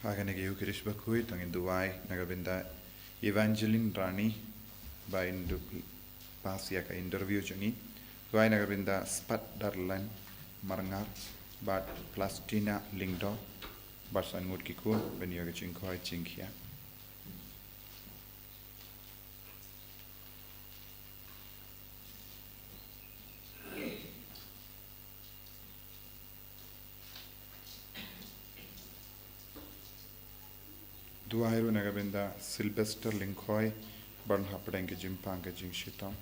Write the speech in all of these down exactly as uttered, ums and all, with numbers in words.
Ïa kane ka Eucharist bakhuid, to ngin duwai na ka bynta Evangeline Rani, ba in duh pass ïa ka interview jong ngi. Duwai na ka bynta Spat Darlan Marngar, bad Plastina Lyngdoh, bad san ngut ki khun, ban ïoh ka jingkhoi jingkhiah. Duwai ruh na ka bynta Sylvester Lyngkhoi, ban hapdeng ka jingpang ka jingshitom.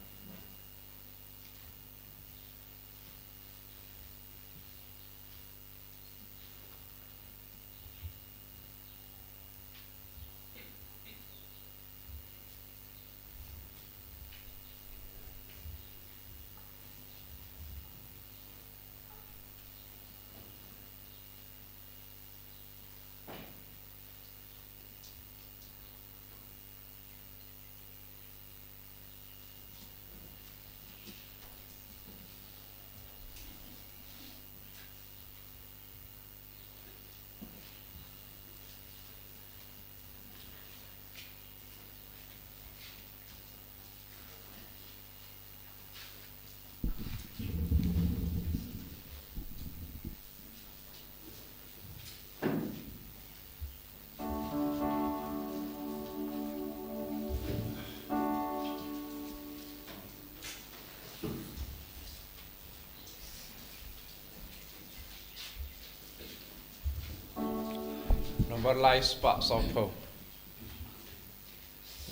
Nombar lai spah sawphew.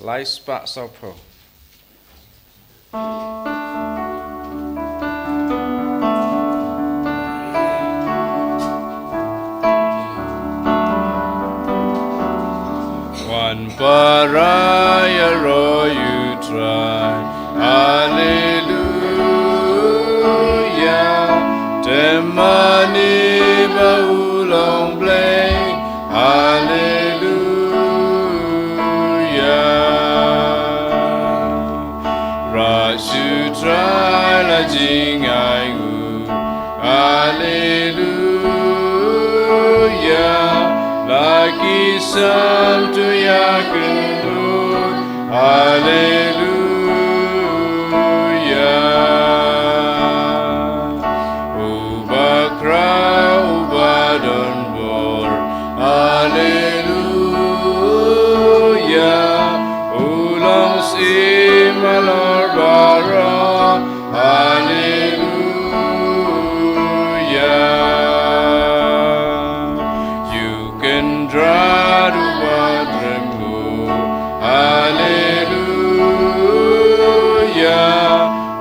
Lai spah sawphew. Wan para ïaroh ïa U Trai. Haleluya. Te mane ba u long Blei. Haleluya. Rah sha U Trai la jingainguh. Haleluya. La ki sam tu ïakynduh. Haleluya. Uba khraw, uba don bor. Haleluya. U long Syiem halor baroh. Haleluya. Ïa U Kynrad uba trembun. Haleluya.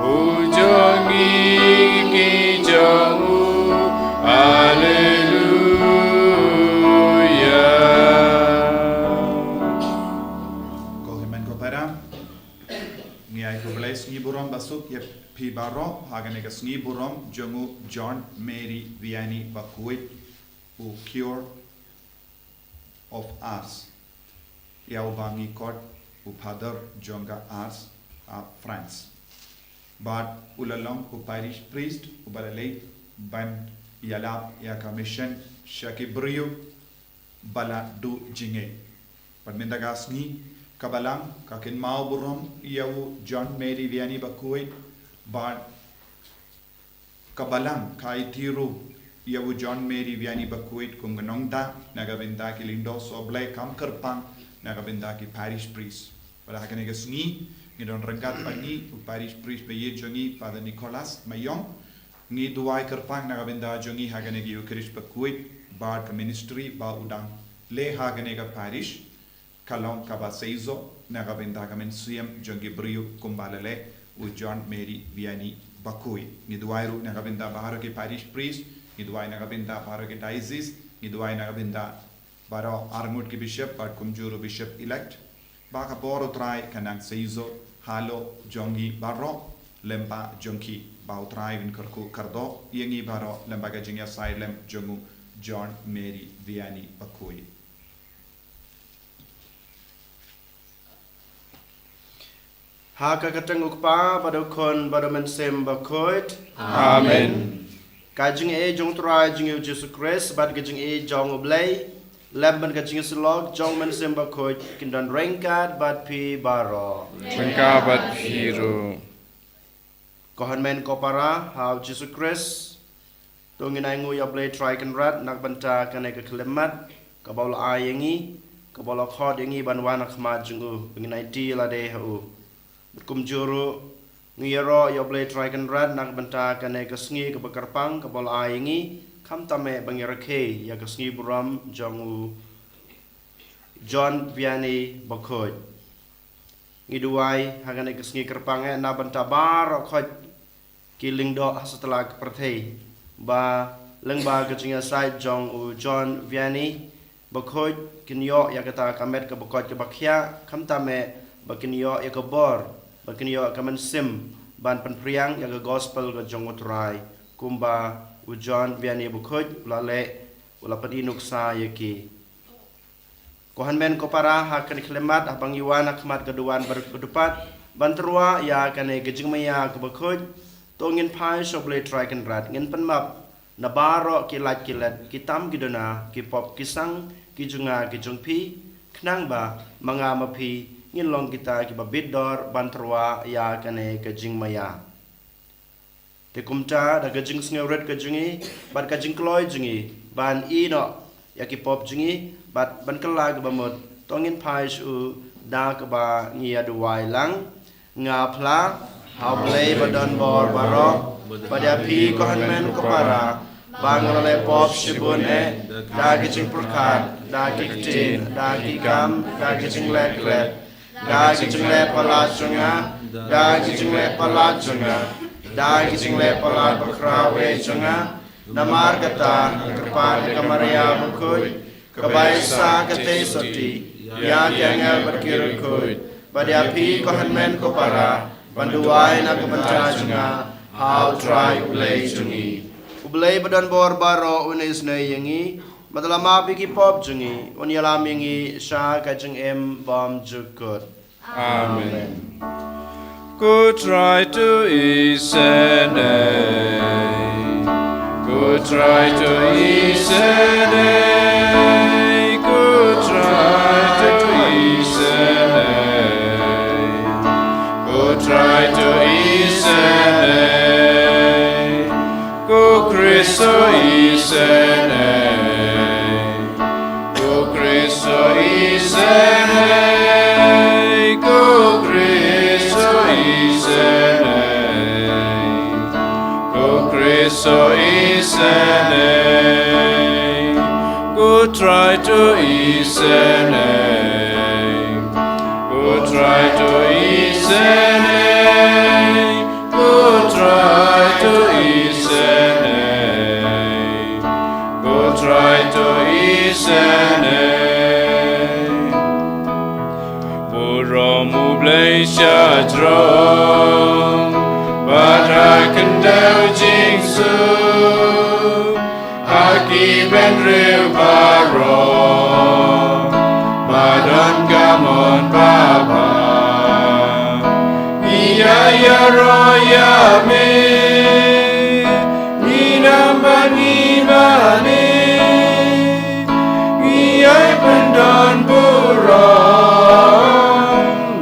U jong ngi ki jong u. Haleluya. Ko hynmen ko para, ngi ai khublei sngi burom basuk ïa phi baroh ha kane ka sngi burom jong u John Mary Vianney bakhuid, u Cure of Ars, ïa uba ngi khot u Father jong ka Ars ha France. Bad u la long u parish priest uba la leit ban ïalap ïa ka mission sha ki briew ba la duh jingngeit. Bad mynta ka sngi ka Balang ka kynmaw burom ïa u John Mary Vianney bakhuid, bad ka Balang ka aiti ruh ïa u John Mary Vianney bakhuid kum ka nongtah na ka bynta ki lyngdoh sohblei, kam kyrpang na ka bynta ki parish priest. Bad ha kane ka sngi ngi don ryngkat bad ngi u parish priest ba ïeit jong ngi, Father Nicholas Mayong. Ngi duwai kyrpang na ka bynta jong ngi ha kane ka Eucharist bakhuid bad ka ministry ba u dang leh ha kane ka parish. Ka long kaba seisoh na ka bynta ka mynsiem jong ki briew kumba la leh u John Mary Vianney bakhuid. Ngi duwai ruh na ka bynta baroh ki parish priest, ngi duwai na ka bynta baroh ki diocese, ngi duwai na ka bynta baroh arngut ki bishop bad kumjuh ruh bishop elect. Ba ka bor U Trai kan nang seisoh halor jong ngi baroh, lem bad jong ki, ba U Trai un kyrkhu kyrdoh ïa ngi baroh lem bad ka jingïasaid lem jong u John Mary Vianney bakhuid. Ha ka kyrteng U Kpa bad U Khun bad U Mynsiem Bakhuid. Amen. Ka jingïeit jong U Trai jong ngi U Jisu Khrist bad ka jingïeit jong U Blei Lem bad ka jingïasyllok jong u Mynsiem Bakhuid kin don ryngkat bad phi baroh. Ryngkat bad phi ruh. Ko hynmen ko para ha u Jisu Khrist, to ngin ainguh ïa u Blei Trai Kynrad na ka bynta kane ka khyllipmat kaba u la ai ïa ngi, kaba u la khot ïa ngi ban wan ha khmat jong u, ba ngin aiti lade ha u. Bad kumjuh ruh ngi ïaroh ïa u Blei Trai Kynrad na ka bynta kane ka sngi kaba kyrpang kaba u la ai ïa ngi, khamtam eh ba ngi rakhe ïa ka sngi burom jong u John Vianney Bakhuid. Ngi duwai ha kane ka sngi kyrpang eh na bynta baroh khoit ki lyngdoh ha satlak pyrthei, ba lyngba ka jingïasaid jong u John Vianney Bakhuid kin ïoh ïa kata ka met kaba koit kaba khiah, khamtam eh ba kin ïoh ïa ka bor, ba kin ïoh ïa ka mynsiem ban pynphriang ïa ka gospel ka jong u Trai, kumba u John Vianney Bakhuid u la leh, u la pyni nuksa ïa ki. Ko hynmen ko para, ha kane ka khyllipmat haba ngi wan ha khmat ka duwan ba-, ba dupat ban tyrwa ïa kane ka jingmaïa kaba khuid, to ngin phai sha u Blei Trai Kynrad, ngin pynmap na baroh ki lait ki let, ki tam ki duna, ki pop ki sang, ki jong nga ki jong phi, khnang ba ma nga ma phi ngin long kita kiba bit dor ban tyrwa ïa kane ka jingmaïa. Te kumta, da ka jingsngewrit ka jong ngi bad ka jingkloi jong ngi ban ïehnoh ïa ki pop jong ngi bad ban kylla kaba mut, to ngin phai sha u da kaba ngi ïa duwai lang. Nga phla ha u Blei ba don bor baroh, bad ïa phi ko hynmen ko para, ba nga la leh pop shibun eh, da ki jingpyrkhat, da ki ktien, da ki kam, da ki jingleh klet, da ki jingleh palat jong nga, da ki jingleh palat jong nga, da ki jingleh palat bakhraw eh jong nga. Namar kata, nga kyrpad ïa ka Maria bakhuid, kaba ïaisah katei sotti ïa ki angel bad ki riewkhuid, bad ïa phi ko hynmen ko para, ban duwai na ka bynta jong nga ha u Trai u Blei jong ngi. U Blei ba don bor baroh un isynei ïa ngi, bad un la map ïa ki pop jong ngi, un ïalam ïa ngi sha ka jingim bymjukut. Amen. Ko Trai to isynei, ko Trai to isynei, ko Trai to isynei, ko Trai to isynei. Ko Khrist to isynei, ko Khrist to isynei, ko Khrist to isynei, ko Khrist to isynei. Ko Trai to isynei, ko Trai to isynei, ko Trai to isynei, ko Trai to isynei. Burom U Blei sha jrong, bad ha khyndew jingsuk, ha ki bynriew baroh, ba don ka mon babha. Ngi ïa ïaroh ïa me, ngi nam bad ngi mane, ngi ïai pyndon burom,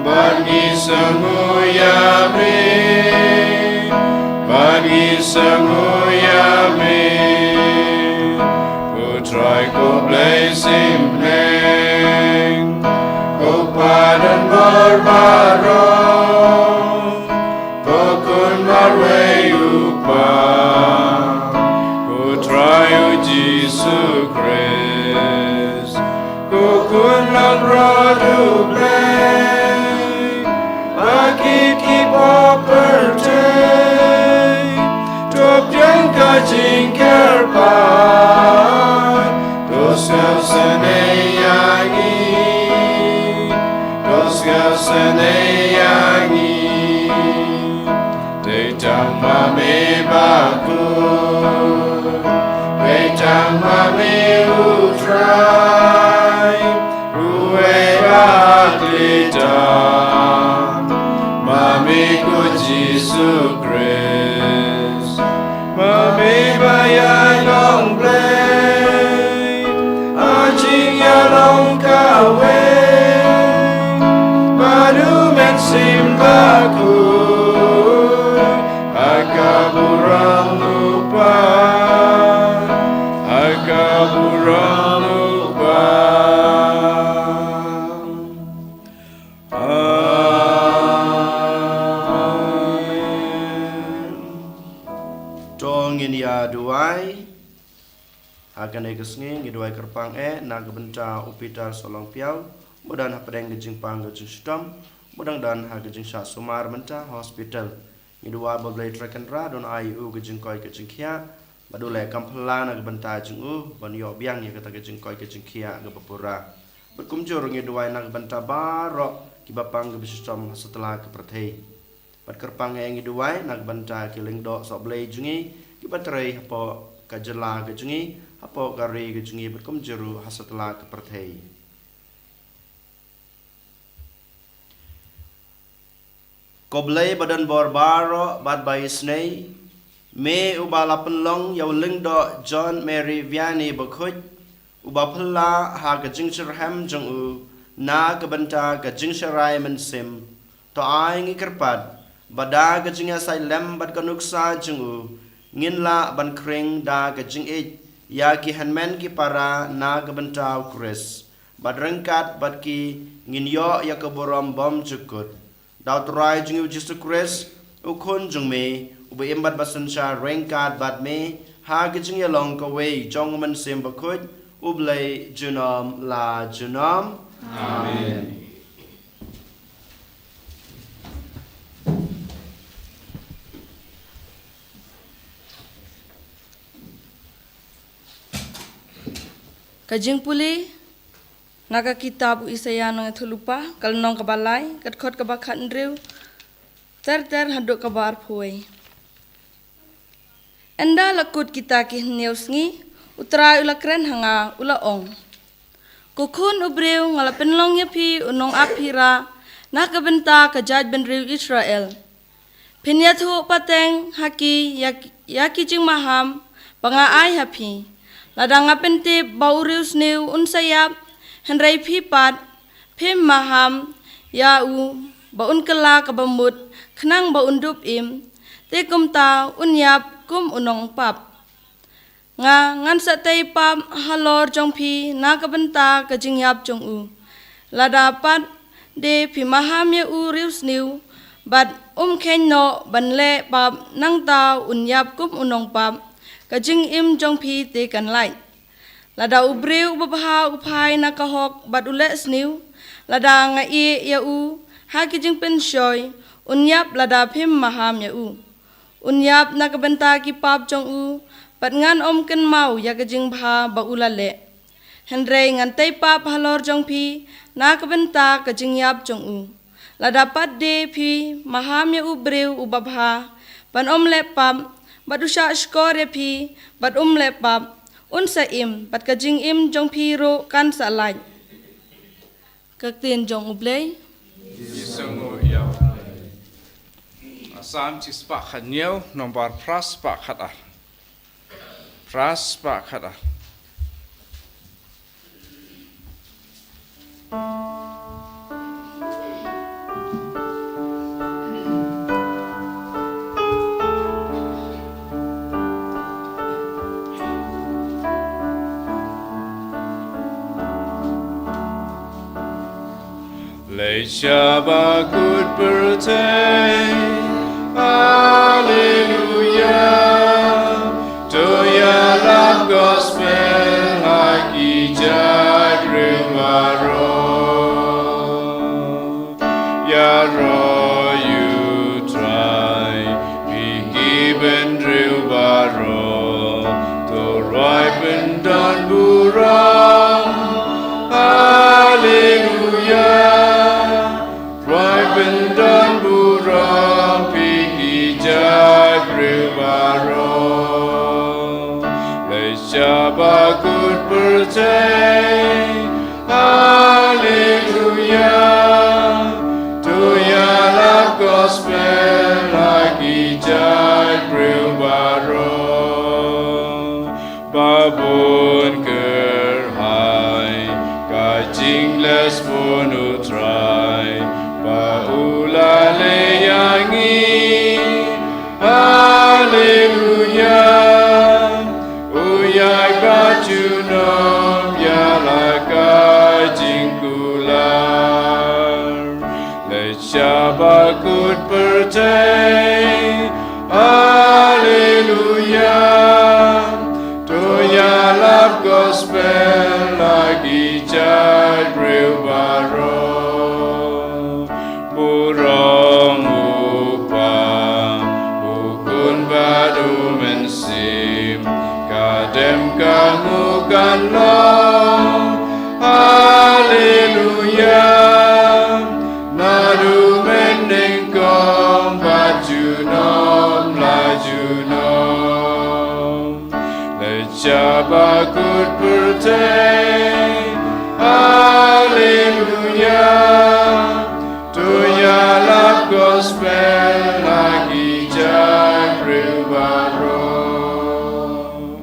bad ngi sngew ïa me, bad ngi sngew ïa me. Ko Trai ko Blei Symphyng, ko Pa don bor baroh, ko Khun marwei U Kpa, ko Trai U Jisu Khrist, ko Khun Langbrot U Blei, ba kit ki pop pyrthei, to pdiang ka jingkyrpad, to sngewsynei ïa ngi, to sngewsynei ïa ngi. Dei tang ma me bakhuid, dei tang ma me U Trai, uwei ba khlem tam, ma me ko Jisu Khrist, ma me ba ïai long Blei, ha jingïa To ngin ïa duwai. Ha kane ka sngi ngi duwai kyrpang eh na ka bynta u Peter Solong Piaw, ba u don hapdeng ka jingpang ka jingshitom, ba u dang don ha ka jingshah sumar mynta hospital. Ngi duwai ba U Blei Trai Kynrad un ai u ka jingkoit ka jingkhiah, bad u leh kam phylla na ka bynta jong u ban ïoh biang ïa kata ka jingkoit ka jingkhiah kaba pura. Bad kumjuh ruh ngi duwai na ka bynta baroh kiba pang kiba shitom ha satlak ka pyrthei. Bad kyrpang eh ngi duwai na ka bynta ki lyngdoh sohblei jong ngi kiba trei hapoh ka jylla ka jong ngi, hapoh ka ri ka jong ngi, bad kumjuh ruh ha satlak ka pyrthei. Ko Blei ba don bor baroh bad ba isynei, me uba la pynlong ïa u lyngdoh John Mary Vianney Bakhuid, uba phylla ha ka jingshitrhem jong u na ka bynta ka jingsharai mynsiem, to ai ngi kyrpad ba da ka jingïasaid lem bad ka nuksa jong u, ngin lah ban khring da ka jingïeit ïa ki hynmen ki para na ka bynta U Khrist, bad ryngkat bad ki ngin ïoh ïa ka burom bymjukut. Da U Trai jong ngi U Jisu Khrist, U Khun jong me, uba im bad ba synshar ryngkat bad me ha ka jingïalong kawei jong U Mynsiem Bakhuid, U Blei junom la junom. Amen. Ka jingpule na ka kitab u Isaïah Nongïathuhlypa, ka lynnong kaba lai, ka dkhot kaba khathynriew ter ter haduh kaba arphew wei. Ynda la kut kita ki hynñiew sngi, U Trai u la kren ha nga, u la ong: Ko khun u briew, nga la pynlong ïa phi u nongap phira na ka bynta ka jaitbynriew Israel. Phin ïathuh pateng ha ki ïa, ïa ki jingmaham ba nga ai ha phi. Lada nga pyntip ba u riewsniew un sa ïap, hynrei phi pat phim maham ïa u ba un kylla kaba mut khnang ba un dup im, te kumta un ïap kum u nongpap. Nga ngan sa tei pap halor jong phi na ka bynta ka jingïap jong u. Lada pat de phi maham ïa u riewsniew bad um kheiñ noh ban leh pap, nangta un ïap kum u nongpap, ka jingim jong phi te kan lait. Lada u briew uba bha u phai na ka hok bad u leh sniew, lada nga ïeh ïa u ha ki jingpynshoi, un ïap lada phim maham ïa u. Un ïap na ka bynta ki pap jong u, bad ngan ym kynmaw ïa ka jingbha ba u la leh. Hynrei ngan tei pap halor jong phi na ka bynta ka jingïap jong u. Lada pat de phi maham ïa u briew uba bha ban ym leh pap, bad u shah shkor ïa phi bad um leh pap, un sa im, bad ka jingim jong phi ruh kan sa lait. Ka ktien jong U Blei. Ki sngew ïa U Blei. Salm shispah khathynñiew, nombar phra spah khatar. Phra spah khatar. Leit sha ba kut pyrthei, Haleluya. To ïalap gospel ha ki jaitbynriew baroh. Ïaroh ïa U Trai, phi ki bynriew baroh, to rwai pyndonburom. Haleluya. Rwai pyndonburom, phi ki jaitbynriew baroh. Leit sha ba kut pyrthei, Haleluya. To ïalap gospel ha ki jaitbynriew baroh. Ba bun kyrhai ka jingleh bun U Trai, ba u la leh ïa ngi. Haleluya. U ïai bat junom ïa la ka jingkular. Leit sha ba kut pyrthei, Haleluya. Bad U Mynsiem, ka dem ka nguh kan long. Haleluya. Naduh mynnyngkong bad junom la junom. Leit sha bakut pyrthei. Haleluya. To ïalap gospel ha ki jaitbynriew baroh.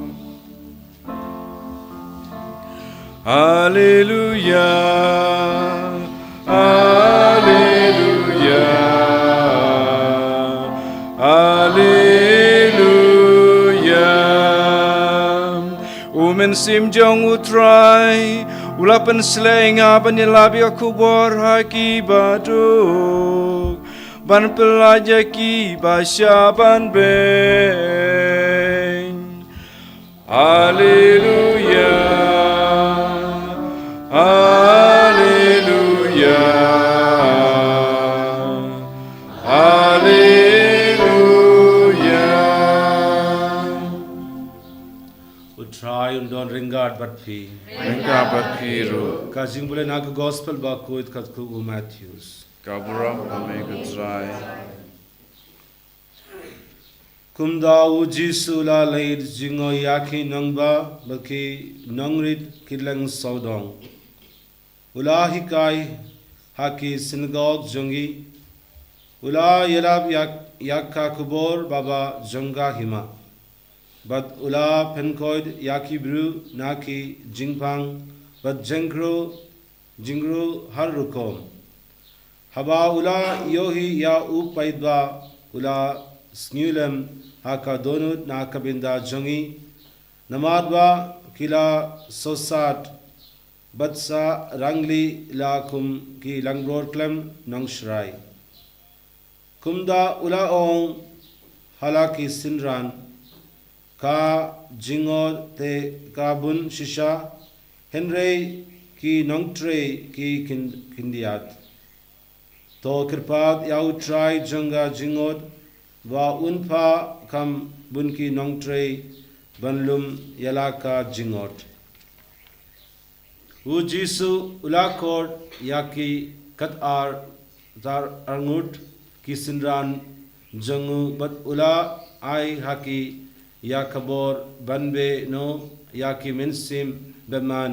Haleluya. Haleluya. Haleluya. U Mynsiem jong U Trai u la pynsleh ïa nga ban ïalap ïa ka khubor ha ki baduk, ban pyllait ïa ki ba shah ban beiñ. Haleluya. Haleluya. Haleluya. U Trai un don ryngkat bad phi. Ryngkat bad phi ruh. Ka jingpule na ka gospel bakhuid katkum u Mathaios. Ka burom ïa me ko Trai. Kumta u Jisu u la leit jngoh ïa ki nongbah bad ki nongrit kylleng sawdong. U la hikai ha ki synagog jong ki. U la ïalap ïa, ïa ka khubor babha jong ka hima. Bad u la pynkhuid ïa ki briew na ki jingpang bad jingkyrkhu, jingkyrkhu har rukom. Haba u la ïohi ïa u paidbah u la sngewlem ha ka dohnud na ka bynta jong ki. Namar ba ki la sosat bad sa rangli la kum ki langbrot khlem nongshrai. Kumta u la ong ha la ki synran, ka jngoh te ka bun shisha, hynrei ki nongtrei ki khyn-, khyndiat. To kyrpad ïa U Trai jong ka jngoh, ba un phah kham bun ki nongtrei ban lum ïa la ka jngoh. U Jisu u la khot ïa ki khatar, tar arngut ki synran jong u bad u la ai ha ki ïa ka bor ban beh noh ïa ki mynsiem bymman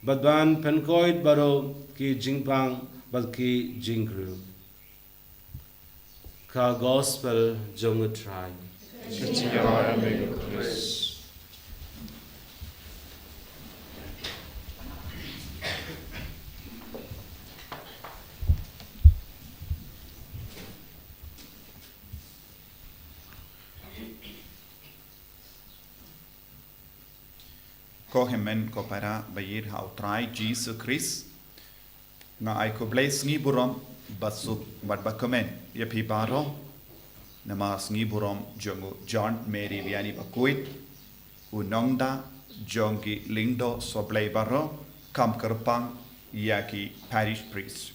bad ban pynkhuid baroh ki jingpang bad ki jingkyrkhu. Ka gospel jong U Trai. Kyrkhu ïa me ko Khrist. Ko hynmen ko para ba ïeit ha U Trai Jisu Khrist. Nga ai khublei sngi burom ba suk bad ba kmen ïa phi baroh. Namar sngi burom jong u John Mary Vianney Bakhuid, u nongda jong ki lyngdoh sohblei baroh, kham kyrpang ïa ki parish priest.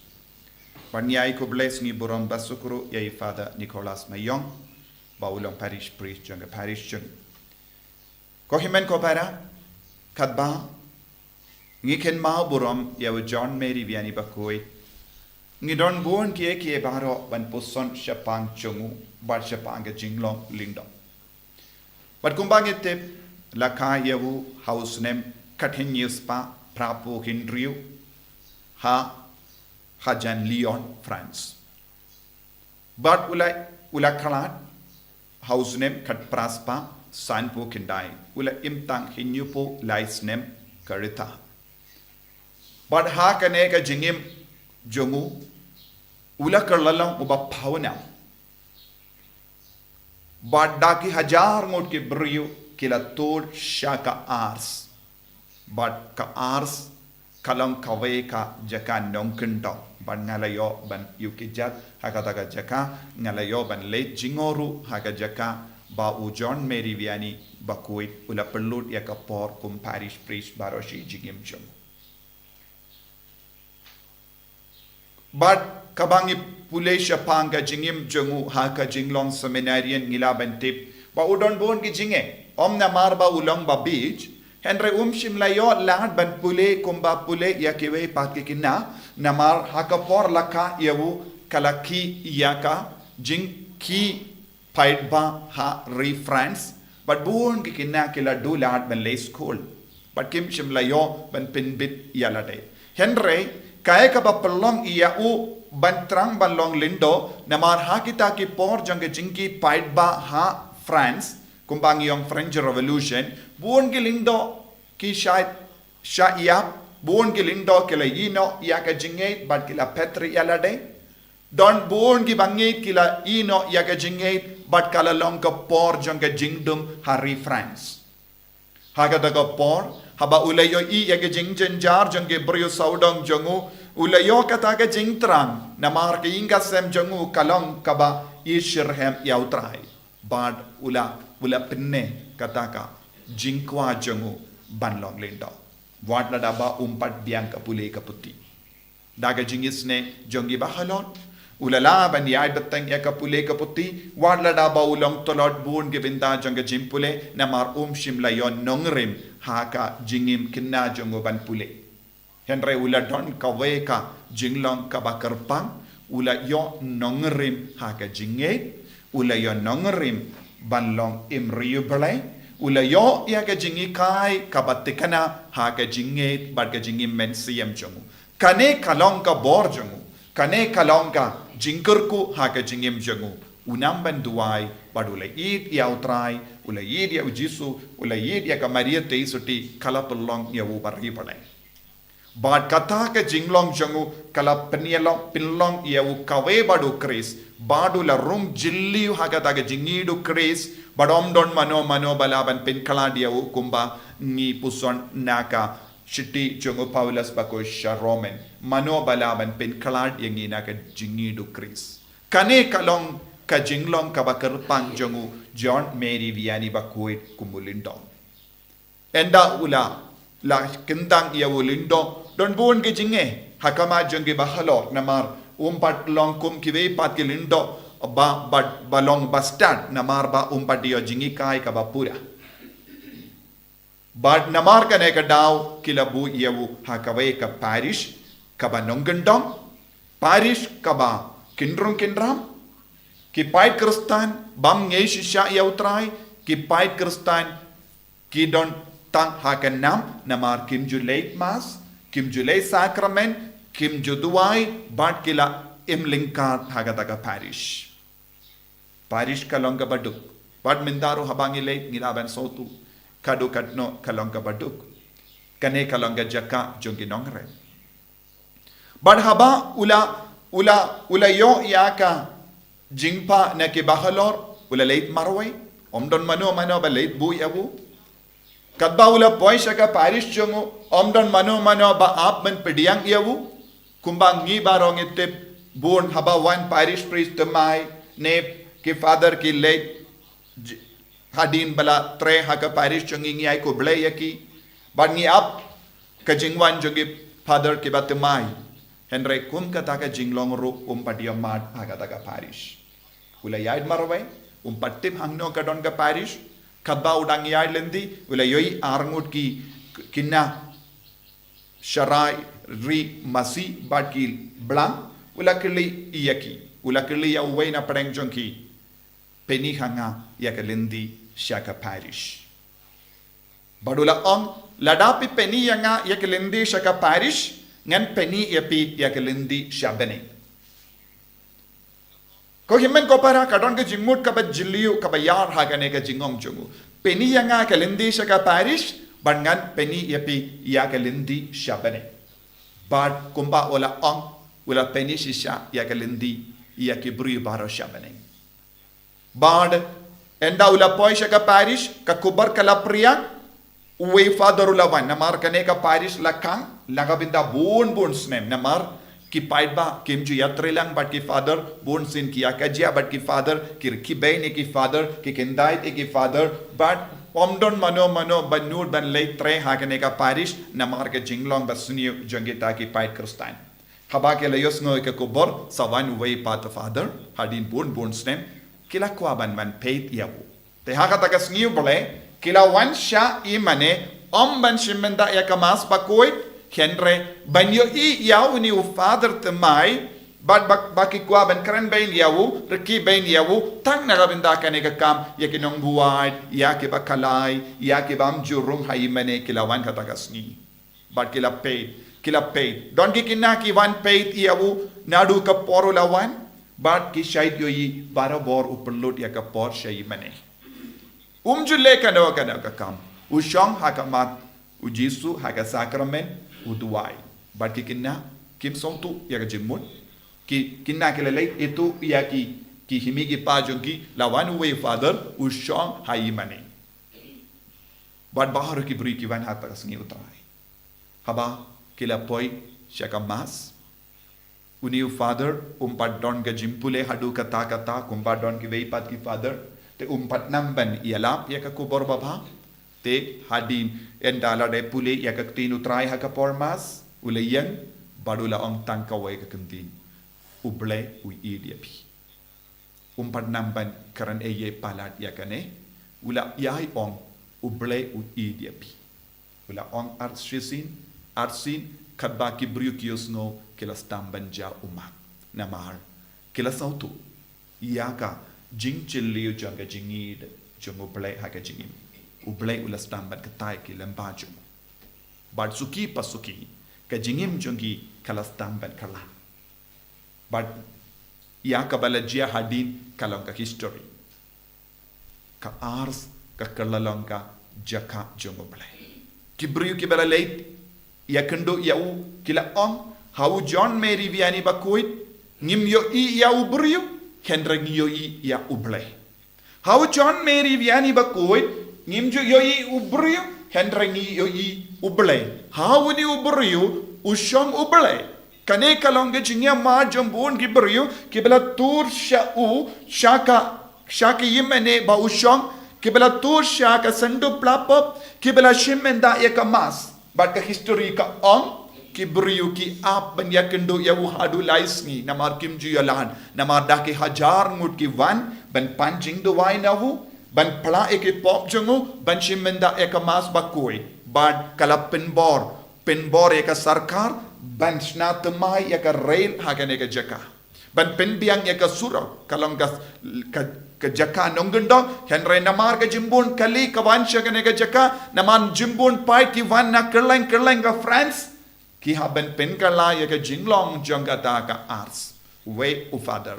Bad ngi ai khublei sngi burom ba suk ruh ïa i Father Nicholas Mayong, ba u long parish priest jong ka parish jong. Ko hynmen ko para, katba ngi kynmaw burom ïa u John Mary Vianney Bakhuid, ngi don bun kiei kiei baroh ban puson shaphang jong u bad shaphang ka jinglong lyngdoh. Bad kumba ngi tip, la kha ïa u ha u snem khathynñiew spah phraphew hynriew ha, ha jan Lyon, France. Bad u la, u la khlad ha u snem khatphra spah sanphew khyndai, u la im tang hynñiewphew lai snem ka rta. Bad ha kane ka jingim jong u, u la kylla long uba pawnam. Bad da ki hajar ngut ki briew ki la tuid sha ka Ars. Bad ka Ars ka long kawei ka jaka nongkyndong, bad nga la ïoh ban ïuh kjat ha kata ka jaka, nga la ïoh ban leit jngoh ruh ha ka jaka ba u John Mary Vianney Bakhuid u la pynlut ïa ka por kum parish priest baroh shi jingim jong u. Bad kaba ngi pule shaphang ka jingim jong u ha ka jinglong seminarian ngi lah ban tip ba u don bun ki jingeh. Ym namar ba u long ba beit, hynrei um shym la ïoh lad ban pule kumba pule ïa kiwei pat ki khynnah, namar ha ka por la kha ïa u ka la khih ïa ka jingkhih paidbah ha ri France, bad bun ki khynnah ki la duh lad ban leit skul. Bad kim shym la ïoh ban pynbit ïa lade. Hynrei, kaei kaba pynlong ïa u ban thrang ban long lyngdoh, namar ha kita ki por jong ka jingkhih paidbah ha France, kumba ngi ong French Revolution, bun ki lyngdoh ki shah, shah ïap, bun ki lyngdoh ki la ïehnoh ïa ka jingngeit, bad ki la phet rieh ïa lade. Don bun ki bangeit ki la ïehnoh ïa ka jingngeit, bad ka la long ka por jong ka jingdum ha ri France. Ha kata ka por, haba u la ïohi ïa ka jingjynjar jong ki briew sawdong jong u, u la ïoh kata ka jingthrang, namar ka ïing ka sem jong u ka long kaba i shitrhem ïa u Trai. Bad u la, u la pynneh kata ka jingkwah jong u ban long lyngdoh. Wat lada ba um pat biang ka pule ka puthi. Da ka jingisnei jong ki bahalor, u la lah ban ïaid bteng ïa ka pule ka puthi, wat lada ba u long tlot bun ki bynta jong ka jingpule, namar um shym la ïoh nongrim ha ka jingim khynnah jong u ban pule. Hynrei u la don kawei ka jinglong kaba kyrpang, u la ïoh nongrim ha ka jingngeit, u la ïoh nongrim ban long im riewblei, u la ïoh ïa ka jinghikai kaba thikna ha ka jingngeit bad ka jingim mynsiem jong u. Kane ka long ka bor jong u. Kane ka long ka jingkyrkhu ha ka jingim jong u. U nam ban duwai bad u la ïeit ïa u Trai, u la ïeit ïa u Jisu, u la ïeit ïa ka Maria Theisotti, ka la pynlong ïa u ba riewblei. Bad kata ka jinglong jong u ka la pynïalong pynlong ïa u kawei bad u Khrist, bad u la rung jylliew ha kata ka jingïeit u Khrist, bad ym don mano mano ba lah ban pynkhlad ïa u kumba ngi puson na ka shithi jong u Paulus ba koit sha Roman. Mano ba lah ban pynkhlad ïa ngi na ka jingïeit u Khrist. Kane ka long ka jinglong kaba kyrpang jong u John Mary Vianney ba koit kum u lyngdoh. Ynda u la, la kyntang ïa u lyngdoh, don bun ki jingeh ha khmat jong ki bahalor, namar um pat long kum kiwei pat ki lyngdoh ba, ba, ba long bastad, namar ba um pat ïoh jinghikai kaba pura. Bad namar kane ka daw ki la buh ïa u ha kawei ka parish kaba nongkyndong, parish kaba kynrung kynram, ki paid Khristan bym ngeit shisha ïa u Trai, ki paid Khristan ki don tang ha ka nam, namar kim ju leit mass, kim ju leit sakramen, kim ju duwai, bad ki la im lyngkar ha kata ka parish. Parish ka long kaba duk. Bad mynta ruh haba ngi leit ngi lah ban sngewthuh. Katno katno ka long kaba duk. Kane ka long ka jaka jong ki nongrim. Bad haba u la, u la, u la ïoh ïa ka jingpha na ki bahalor, u la leit marwei. Ym don mano mano ba leit buh ïa u. Katba u la poi sha ka parish jong u, ym don mano mano ba ap ban pdiang ïa u. Kumba ngi baroh ngi tip, bun haba wan parish priest thymmai, ne ki father ki leit, j-, hadien ba la trei ha ka parish jong ngi, ngi ai khublei ïa ki. Bad ngi ap ka jingwan jong ki father kiba thymmai. Hynrei kum kata ka jinglong ruh um pat ïoh mad ha kata ka parish. U la ïaid marwei, um pat tip hangno ka don ka parish, katba u dang ïaid lynti, u la ïohi arngut ki, ki khynnah sharai ri masi bad ki blang, u la kylli ïa ki, u la kylli ïa uwei na pdeng jong ki, peni ha nga ïa ka lynti sha ka parish. Bad u la ong, lada phi peni ïa nga ïa ka lynti sha ka parish, ngan peni ïa phi ïa ka lynti sha bneng. Ko hynmen ko para, ka don ka jingmut kaba jylliew kaba ïar ha kane ka jingong jong u. Peni ïa nga ka lynti sha ka parish, bad ngan peni ïa phi ïa ka lynti sha bneng. Bad kumba u la ong, u la peni shisha ïa ka lynti ïa ki briew baroh sha bneng. Bad ynda u la poi sha ka parish, ka khubor ka la phriang, uwei father u la wan, namar kane ka parish la khang, la ka bynta bun bun snem, namar ki paidbah kim ju ïatreilang bad ki father, bun sien ki ïa ka jia bad ki father, ki rkhie beiñ ïa ki father, ki kyndait ïa ki father, bad ym don mano mano ba nud ban leit trei ha kane ka parish, namar ka jinglong basniew jong kita ki paid Khristan. Haba ki la ïohsngew ïa ka khubor, sa wan uwei pat u father, hadien bun bun snem, ki la kwah ban wan peit ïa u. Te ha kata ka sngi U Blei, ki la wan sha ïing mane, ym ban shim bynta ïa ka mass bakhuid, hynrei ban ïohi ïa une u father thymmai, bad ba, ba ki kwah ban kren beiñ ïa u, rkhie beiñ ïa u, tang na ka bynta kane ka kam, ïa ki nongbuaid, ïa kiba khlaiñ, ïa ki bym ju rung ha ïing mane, ki la wan kata ka sngi. Bad ki la peit, ki la peit. Don ki khynnah ki wan peit ïa u, naduh ka por u la wan, bad ki shait ïohi, barabor u pynlut ïa ka por sha ïing mane. Um ju leh kano kano ka kam. U shong ha khmat U Jisu ha ka sakramen, u duwai. Bad ki khynnah, kim sngewthuh ïa ka jingmut. Ki khynnah ki la leit ithuh ïa ki, ki hynmen ki hynmen jong ki, la wan uwei u father, u shong ha ïing mane. Bad baroh ki briew ki wan ha kata ka sngi U Trai. Haba ki la poi sha ka mass, une u father um pat don ka jingpule haduh katta katta, kumba don kiwei pat ki father, te um pat nang ban ïalap ïa ka khubor babha. Te hadien ynda la dep pule ïa ka ktien U Trai ha ka por mass, u la ïeng, bad u la ong tang kawei ka kyntien: U Blei u ïeit ïa phi. Um pat nang ban kren ei ei palat ïa kane, u la ïai ong: U Blei u ïeit ïa phi. U la ong ar shisien, ar sien, katba ki briew ki ïohsngew, ki la sdang ban jia ummat. Namar ki la sngewthuh ïa ka jingjylliew jong ka jingïeit jong U Blei ha ka jingim. U Blei u la sdang ban kyntait ïa ki lyngba jong u. Bad suki pa suki, ka jingim jong ki ka la sdang ban kylla. Bad ïa kaba la jia hadien ka long ka history. Ka ars ka kylla long ka jaka jong U Blei. Ki briew kiba la leit ïakynduh ïa u ki la ong: Ha u John Mary Vianney bakhuid ngim ïohi ïa u briew, hynrei ngi ïohi ïa U Blei. Ha u John Mary Vianney bakhuid ngim ju ïohi u briew, hynrei ngi ïohi U Blei. Ha une u briew u shong U Blei. Kane ka long ka jingïamad jong bun ki briew kiba la tur sha u, sha ka, sha ka ïing mane ba u shong, kiba la tur sha ka sanduk pla pop, kiba la shim bynta ïa ka mass. Bad ka history ka ong, ki briew ki ap ban ïakynduh ïa u haduh lai sngi, namar kim ju ïoh lad, namar da ki hajar ngut ki wan ban pan jingduwai na u, ban pla ïa ki pop jong u, ban shim bynta ïa ka mass bakhuid. Bad ka la pynbor, pynbor ïa ka sorkar ban shna thymmai ïa ka rail ha kane ka jaka. Ban pynbiang ïa ka surok, ka long ka, ka, ka jaka nongkyndong, hynrei namar ka jingbun kali ka wan sha kane ka jaka, namar jingbun paid ki wan na kylleng kylleng ka France, ki hap ban pynkylla ïa ka jinglong jong kata ka ars. Wei u father,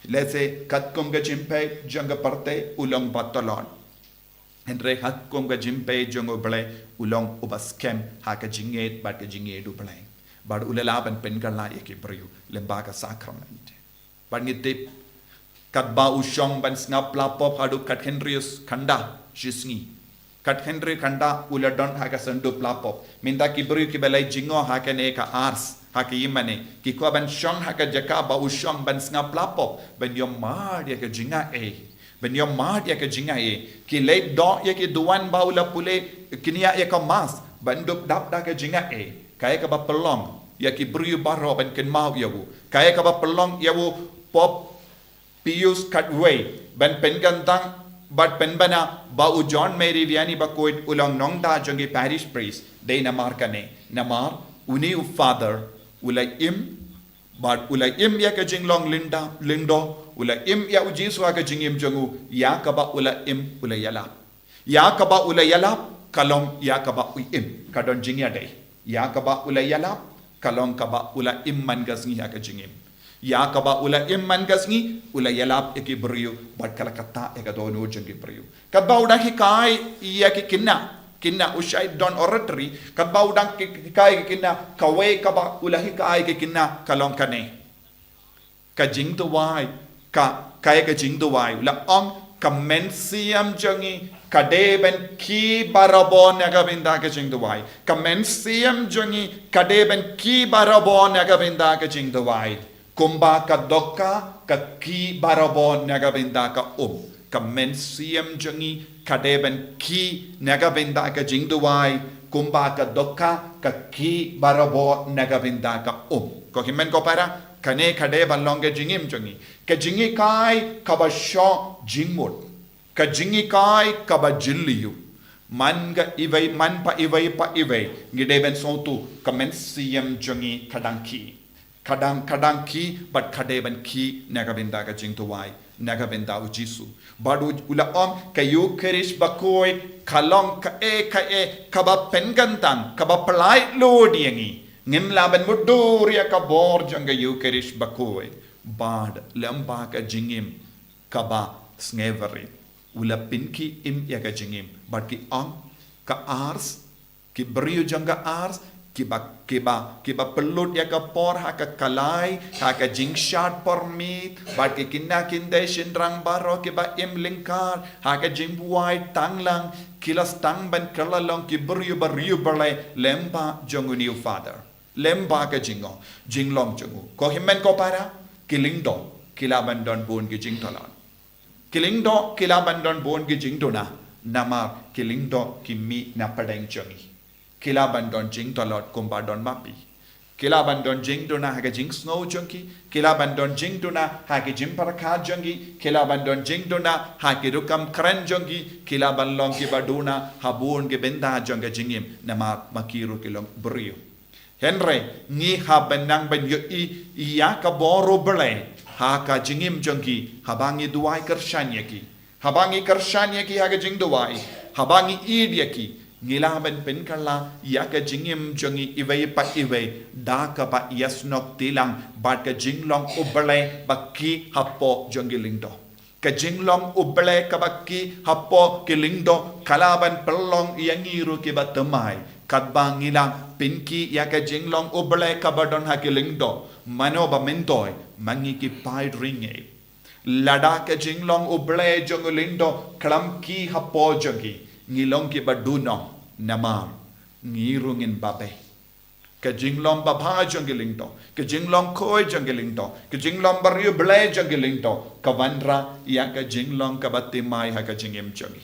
lehse katkum ka jingpeit jong ka pyrthei u long ba tlot. Hynrei katkum ka jingpeit jong U Blei, u long uba skhem ha ka jingïeit bad ka jingïeit U Blei. Bad u la lah ban pynkylla ïa ki briew lyngba ka sakrament. Bad ngi tip, katba u shong ban sngap pla pop haduh khathynriew kynda shisngi. Khathynriew kynda u la don ha ka sanduk pla pop. Mynta ki briew kiba la jngoh ha kane ka ars, ha ka ïing mane, ki kwah ban shong ha ka jaka ba u shong ban sngap pla pop, ban ïohmad ïa ka jingaiei. Ban ïohmad ïa ka jingaiei. Ki leit doh ïa ki duwan ba u la pule, kñia ïa ka mass, ban dup dap da ka jingaiei. Kaei kaba pynlong ïa ki briew baroh ban kynmaw ïa u. Kaei kaba pynlong ïa u Pope Pius khatwei ban pynkyntang bad pynbna ba u John Mary Vianney bakhuid u long nongda jong ki parish priest. Dei namar kane, namar une u father u la im, bad u la im ïa ka jinglong lynda, lyngdoh, u la im ïa u Jisu ha ka jingim jong u, ïa kaba u la im u la ïalap. Ïa kaba u la ïalap ka long ïa kaba u im, ka don jingïadei. Ïa kaba u la ïalap ka long kaba u la im man ka sngi ha ka jingim. Ïa kaba u la im man ka sngi, u la ïalap ïa ki briew, bad ka la ktah ïa ka dohnud jong ki briew. Katba u dang hikai ïa ki khynnah, khynnah u shait don oratory, katba u dang hi-, hikai ïa ki khynnah, kawei kaba u la hikai ïa ki khynnah ka long kane. Ka jingduwai, ka, kaei ka jingduwai, u la ong ka mynsiem jong ngi ka dei ban khie barabor na ka bynta ka jingduwai. Ka mynsiem jong ngi ka dei ban khie barabor na ka bynta ka jingduwai. Kumba ka dohkha ka khie barabor na ka bynta ka um. Ka mynsiem jong ngi ka dei ban khie na ka bynta ka jingduwai. Kumba ka dohkha ka khie barabor na ka bynta ka um. Ko hynmen ko para, kane ka dei ban long ka jingim jong ngi. Ka jinghikai kaba shoh jingmut. Ka jinghikai kaba jylliew. Man ka iwei, man pa iwei pa iwei, ngi dei ban sngewthuh, ka mynsiem jong ngi ka dang khih. Ka dang, ka dang khih, bad ka dei ban khih na ka bynta ka jingduwai, na ka bynta u Jisu. Bad u, u la ong, ka Ïukharist Bakhuid ka long kaei kaei kaba pynkyntang, kaba pynlait lut ïa ngi. Ngim lah ban mutdur ïa ka bor jong ka Ïukharist Bakhuid. Bad lem bad ka jingim kaba sngewrit. U la pynkhih im ïa ka jingim. Bad ki ong, ka ars, ki briew jong ka ars, kiba, kiba, kiba pynlut ïa ka por ha ka kalai, ha ka jingshad pyrmit, bad ki khynnah khyndai shynrang baroh kiba im lyngkar ha ka jingbuaid tang lang, ki la sdang ban kylla long ki briew ba riewblei lem bad jong u New Father. Lem bad ka jingong, jinglong jong u. Ko hynmen ko para, ki lyngdoh ki lah ban don bun ki jingtlot. Ki lyngdoh ki lah ban don bun ki jingduna, namar ki lyngdoh ki mih na pdeng jong ngi. Ki lah ban don jingtlot kumba don ma phi. Ki lah ban don jingduna ha ka jingsngew jong ki. Ki lah ban don jingduna ha ka jingpyrkhat jong ki. Ki lah ban don jingduna ha ki rukom kren jong ki. Ki lah ban long kiba duna ha bun ki bynta jong ka jingim, namar ma ki ruh ki long briew. Hynrei ngi hap ban nang ban ïohi ïa ka bor U Blei ha ka jingim jong ki, haba ngi duwai kyrshan ïa ki. Haba ngi kyrshan ïa ki ha ka jingduwai, haba ngi ïeit ïa ki, ngi lah ban pynkylla ïa ka jingim jong ngi iwei pa iwei da kaba ïasnoh tilang bad ka jinglong U Blei ba khih hapoh jong ki lyngdoh. Ka jinglong U Blei kaba khih hapoh ki lyngdoh ka lah ban pynlong ïa ngi ruh kiba thymmai, katba ngi lah pynkhih ïa ka jinglong U Blei kaba don ha ki lyngdoh. Mano ba myntoi, ma ngi ki paid riewngeit. Lada ka jinglong U Blei jong u lyngdoh khlem khih hapoh jong ngi, ngi long kiba duhnong, namar ngi ruh ngin babe. Ka jinglong babha jong ki lyngdoh, ka jinglong khuid jong ki lyngdoh, ka jinglong ba riewblei jong ki lyngdoh ka wanrah ïa ka jinglong kaba thymmai ha ka jingim jong ngi.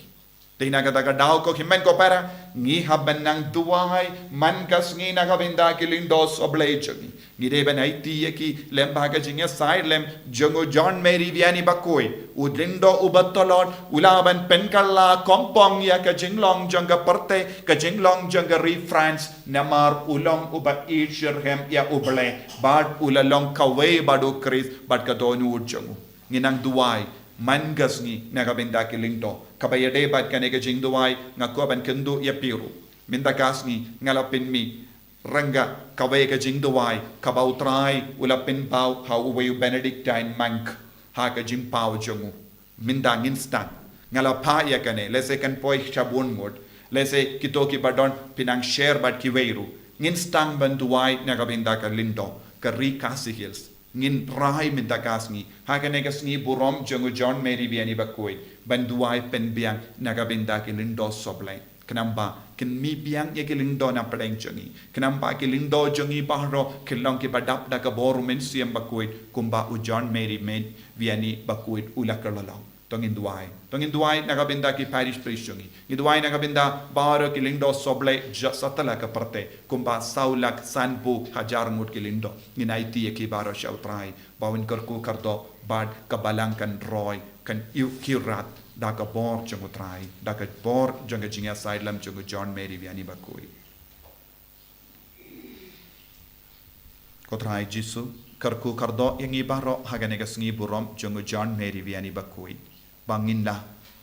Te na kata ka daw, ko hynmen ko para, ngi hap ban nang duwai man ka sngi na ka bynta ki lyngdoh sohblei jong ngi. Ngi dei ban aiti ïa ki lem bad ka jingïasaid lem jong u John Mary Vianney Bakhuid, u lyngdoh uba tlot, u lah ban pynkylla kongpong ïa ka jinglong jong ka pyrthei, ka jinglong jong ka ri France, namar u long uba ïeit shitrhem ïa U Blei bad u la long kawei bad U Khrist bad ka dohnud jong u. Ngin nang duwai man ka sngi na ka bynta ki lyngdoh. Kaba ïadei bad kane ka jingduwai, nga kwah ban kynduh ïa phi ruh. Mynta ka sngi nga la pynmih ryngkat kawei ka jingduwai kaba U Trai u la pynpaw ha uwei u Benedictine monk ha ka jingpaw jong u. Mynta ngin sdang, nga la phah ïa kane, lehse kan poi sha bun ngut, lehse kito kiba don phin nang share bad kiwei ruh. Ngin sdang ban duwai na ka bynta ka lyngdoh, ka ri Khasi Hills. Ngin rai mynta ka sngi ha kane ka sngi burom jong u John Mary Vianney Bakhuid ban duwai pynbiang na ka bynta ki lyngdoh sohblei. Khnang ba kin mih biang ïa ki lyngdoh na pdeng jong ngi. Khnang ba ki lyngdoh jong ngi baroh kin long kiba dap da ka bor u Mynsiem Bakhuid kumba u John Mary Vianney Bakhuid u la kylla long. To ngin duwai. To ngin duwai na ka bynta ki parish priest jong ngi. Ngin duwai na ka bynta baroh ki lyngdoh sohblei jong satlak ka pyrthei. Kumba saw lak sanphew hajar ngut ki lyngdoh. Ngin aiti ïa ki baroh sha U Trai ba un kyrkhu kyrdoh bad ka balang kan roi, kan ïuh kyrpad da ka bor jong U Trai, da ka bor jong ka jingïasaid lem jong u John Mary Vianney Bakhuid. Ko Trai Jisu, kyrkhu kyrdoh ïa ngi baroh ha kane ka sngi burom jong u John Mary Vianney Bakhuid. Ba ngin lah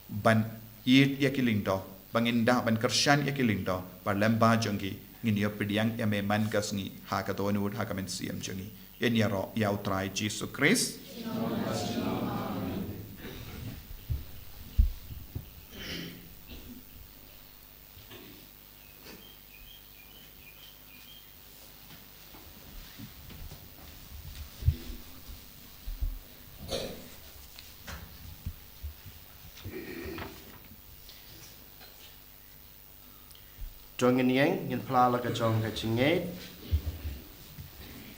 ban ïeit ïa ki lyngdoh, ba ngin lah ban kyrshan ïa ki lyngdoh, ba lem bad jong ki ngin ïoh pdiang ïa me man ka sngi ha ka dohnud ha ka mynsiem jong ngi. Ngin ïaroh ïa U Trai Jisu Khrist. To ngin ïeng, ngin phla la ka jong ka jingngeit.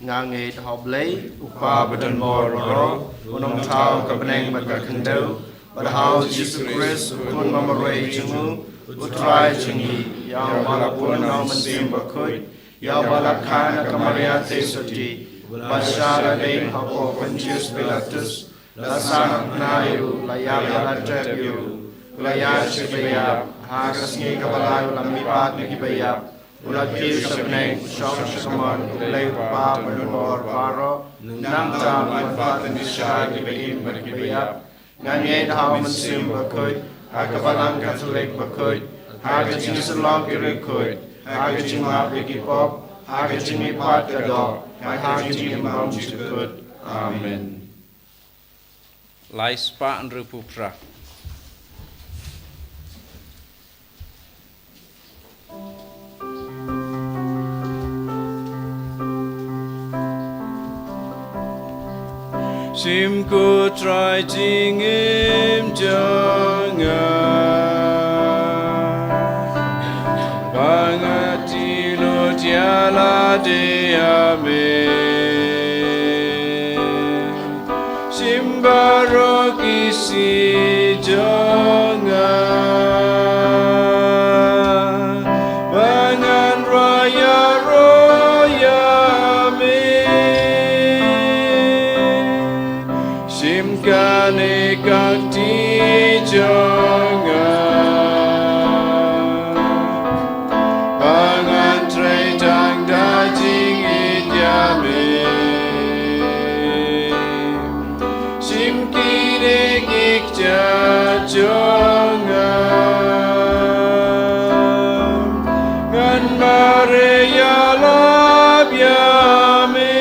Nga ngeit ha U Blei, U Kpa badonbor baroh, U Nongthaw ka bneng bad ka khyndew, bad ha U Jisu Khrist, U Khun bamarwei jong U, U Trai jong ngi, ïa uba la pun ha U Mynsiem Bakhuid, ïa uba la kha na ka Maria Theisotti, Ba shah la dei hapoh Pontius Pilatus, la sah na u, la ïap, la tep ïa u, u la ïaid sha ki baïap, ha ka sngi kaba lai u la mihpat na ki baïap, u la kiew sha bneng, u shong sha ka mon u Blei u Kpa badonbor baroh, nangta un wan pat ban pynshai ïa kiba im bad kiba ïap. Nga ngeit ha u Mynsiem Bakhuid, ha ka Balang Katholik bakhuid, ha ka jingïasyllok ki riewkhuid, ha ka jingmap ïa ki pop, ha ka jingmihpat ka doh, bad ha ka jingim bymjukut. Amen. Lai spah hynriewphew phra. Shim ko Trai jingim jong nga, ba ngan tih lut ïa lade, amen. Shim baroh ki sngi jong nga, ba ngan rwai ïaroh ïa me. Shim kane ka kti jong nga, ba ngan trei tang da jingïeit ïa me. Shim kine ki kjat jong nga, ngan mareh ïalap ïa me.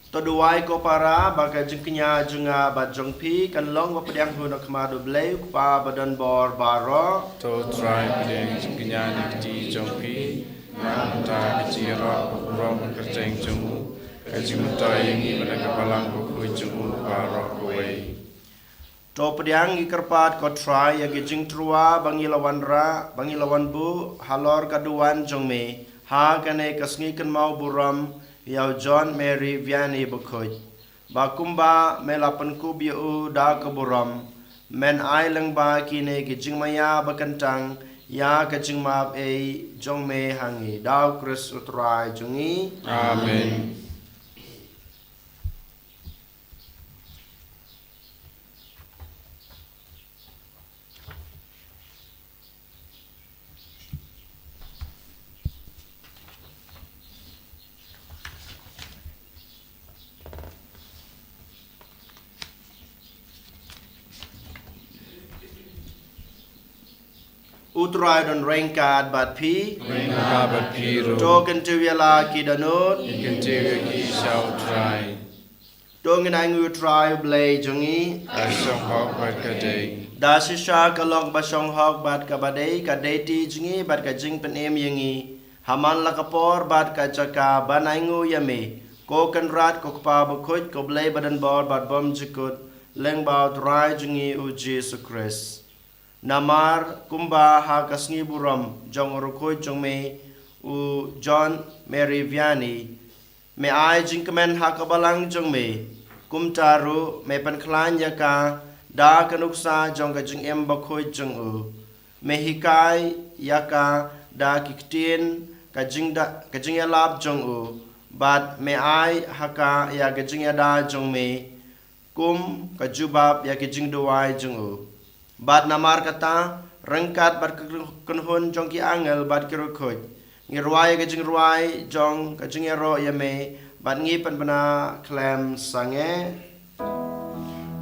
To duwai ko para, ba ka jingkñia jong nga bad jong phi kan long ba pdiang hun ha khmat U Blei U Kpa badonbor baroh. To Trai, pdiang jingkñia ne kti jong phi, na ka bynta ka jingïaroh ka burom ka kyrteng jong u, ka jingmyntoi ïa ngi bad na ka Balang Bakhuid jong u baroh kawei. To pdiang, ngi kyrpad ko Trai, ïa ki jingtyrwa ba ngi la wanrah, ba ngi la wanbuh halor ka duwan jong me ha kane ka sngi kynmaw burom ïa u John Mary Vianney bakhuid, ba kumba me la pynkup ïa u da ka burom, men ai lyngba kine ki jingmaïa ba kyntang ïa ka jingmap ei jong me ha ngi. Da U Khrist U Trai jong ngi. Amen. U Trai don ryngkat bad phi. Ryngkat bad phi ruh. To kyntiew ïa la ki dohnud. Ngi kyntiew ïa ki sha U Trai. To ngin ainguh ïa U Trai U Blei jong ngi. Ka shong hok bad ka dei. Da shisha ka long ba shong hok bad kaba dei, ka dei ti jong ngi bad ka jingpynim ïa ngi ha man la ka por bad ka jaka ban ainguh ïa me, ko Kynrad, ko Kpa Bakhuid, ko Blei badonbor bad bymjukut, lyngba U Trai jong ngi U Jisu Khrist. Namar kumba ha ka sngi burom jong u riewkhuid jong me u John Mary Vianney, me ai jingkmen ha ka balang jong me, kumta ruh me pynkhlaiñ ïa ka da ka nuksa jong ka jingim bakhuid jong u. Me hikai ïa ka da ki ktien ka jingda, ka jingïalap jong u, bad me ai ha ka ïa ka jingïada jong me, kum ka jubab ïa ki jingduwai jong u. Bad namar kata, ryngkat bad ka kynhun jong ki angel bad ki riewkhuid, ngi rwai ïa ka jingrwai jong ka jingïaroh ïa me, bad ngi pynbna khlem sangeh.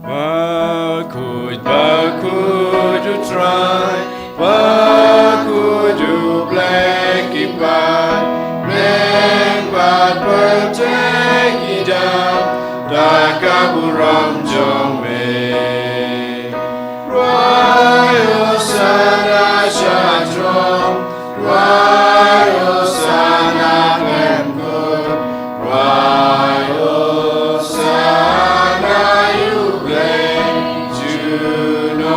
Bakhuid, bakhuid U Trai, bakhuid U Blei ki paidbah, bad pyrthei ki dap da ka burom jong me. Rwai Hosana sha throne, rwai Hosana khlem kut, rwai Hosana ïa U Blei junom.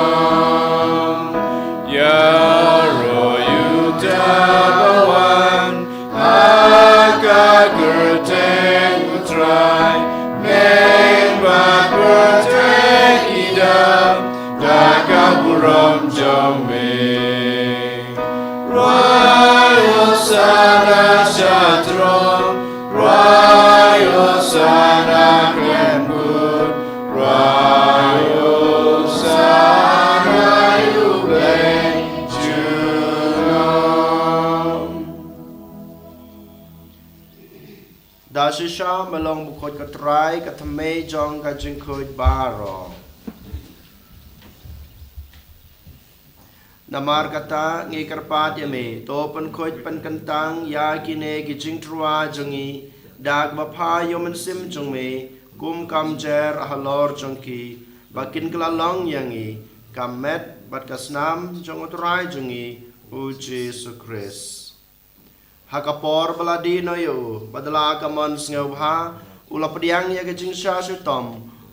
Ïaroh ïa uta uba wan ha ka kyrteng U Trai, bad pyrthei ki dap da ka burom jong me. Rwai Sana sha throng, rwai Hosana khlem kut, rwai Hosana ïa U Blei junom. Da shisha me long bakhuid ko Trai, ka thymmei jong ka jingkhuid baroh. Namar kata ngi kyrpad ïa me, to pynkhuid pynkyntang ïa kine ki jingtyrwa jong ngi da kaba pha ïa U Mynsiem jong me, kum ka mjer halor jong ki, ba kin kylla long ïa ngi ka met bad ka snam jong U Trai jong ngi, U Jisu Khrist. Ha ka por ba la dih noh ïa u, bad da la ka mon sngewbha, u la pdiang ïa ka jingshah shitom,